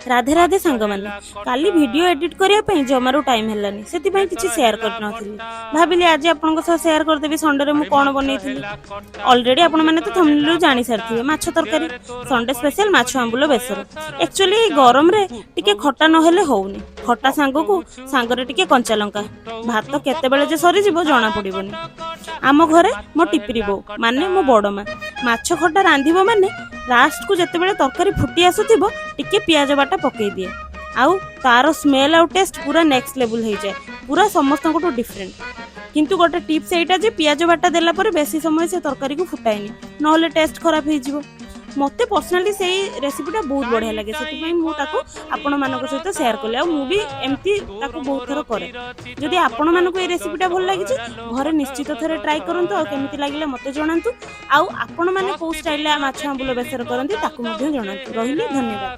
ରାଧେ ରାଧେ ସାଙ୍ଗମାନେ। କାଲି video edit କରିବା ପାଇଁ ଜମାରୁ ଟାଇମ୍ ହେଲାନି, ସେଥିପାଇଁ କିଛି ସେୟାର କରିନଥିଲି। ଭାବିଲି ଆଜି ଆପଣଙ୍କ ସହ ସେୟାର କରିଦେବି ସଣ୍ଡେରେ ମୁଁ କ'ଣ ବନେଇଥିଲି। ଅଲରେଡି ଆପଣମାନେ ତ ଥମ୍ବନେଲରୁ ଜାଣି ସାରିଥିବେ, ମାଛ ତରକାରୀ, ସଣ୍ଡେ ସ୍ପେଶାଲ ମାଛ ଆମ୍ବୁଲ ବେସର। ଆକ୍ଚୁଆଲି ଏଇ ଗରମରେ ଟିକେ ଖଟା ନହେଲେ ହଉନି। ଖଟା ସାଙ୍ଗକୁ ସାଙ୍ଗରେ ଟିକେ କଞ୍ଚା ଲଙ୍କା, ଭାତ କେତେବେଳେ ଯେ ସରିଯିବ ଜଣା ପଡ଼ିବନି। ଆମ ଘରେ ମୋ ଟିପିରି ବୋଉ, ମାନେ ମୋ ବଡ଼ ମା, ମାଛ ଖଟା ରାନ୍ଧିବ ମାନେ ଲାଷ୍ଟକୁ ଯେତେବେଳେ ତରକାରୀ ଫୁଟି ଆସୁଥିବ, ଟିକେ ପିଆଜ ବାଟା ପକେଇ ଦିଏ ଆଉ ତାର ସ୍ମେଲ୍ ଆଉ ଟେଷ୍ଟ ପୁରା ନେକ୍ସଟ ଲେଭେଲ ହେଇଯାଏ, ପୁରା ସମସ୍ତଙ୍କଠୁ ଡିଫରେଣ୍ଟ। କିନ୍ତୁ ଗୋଟେ ଟିପ୍ସ ଏଇଟା ଯେ ପିଆଜ ବାଟା ଦେଲା ପରେ ବେଶୀ ସମୟ ସେ ତରକାରୀକୁ ଫୁଟାଏନି, ନହେଲେ ଟେଷ୍ଟ ଖରାପ ହେଇଯିବ। ମୋତେ ପର୍ସନାଲି ସେଇ ରେସିପିଟା ବହୁତ ବଢ଼ିଆ ଲାଗେ, ସେଥିପାଇଁ ମୁଁ ତାକୁ ଆପଣମାନଙ୍କ ସହିତ ସେୟାର କଲି ଆଉ ମୁଁ ବି ଏମିତି ତାକୁ ବହୁତ ଥର କରେ। ଯଦି ଆପଣମାନଙ୍କୁ ଏଇ ରେସିପିଟା ଭଲ ଲାଗିଛି, ଘରେ ନିଶ୍ଚିତ ଥରେ ଟ୍ରାଏ କରନ୍ତୁ ଆଉ କେମିତି ଲାଗିଲା ମୋତେ ଜଣାନ୍ତୁ। ଆଉ ଆପଣମାନେ କୋଉ ଷ୍ଟାଇଲରେ ମାଛ ଆମ୍ବୁଲ ବେସର କରନ୍ତି, ତାକୁ ମଧ୍ୟ ଜଣାନ୍ତୁ। ରହିଲି, ଧନ୍ୟବାଦ।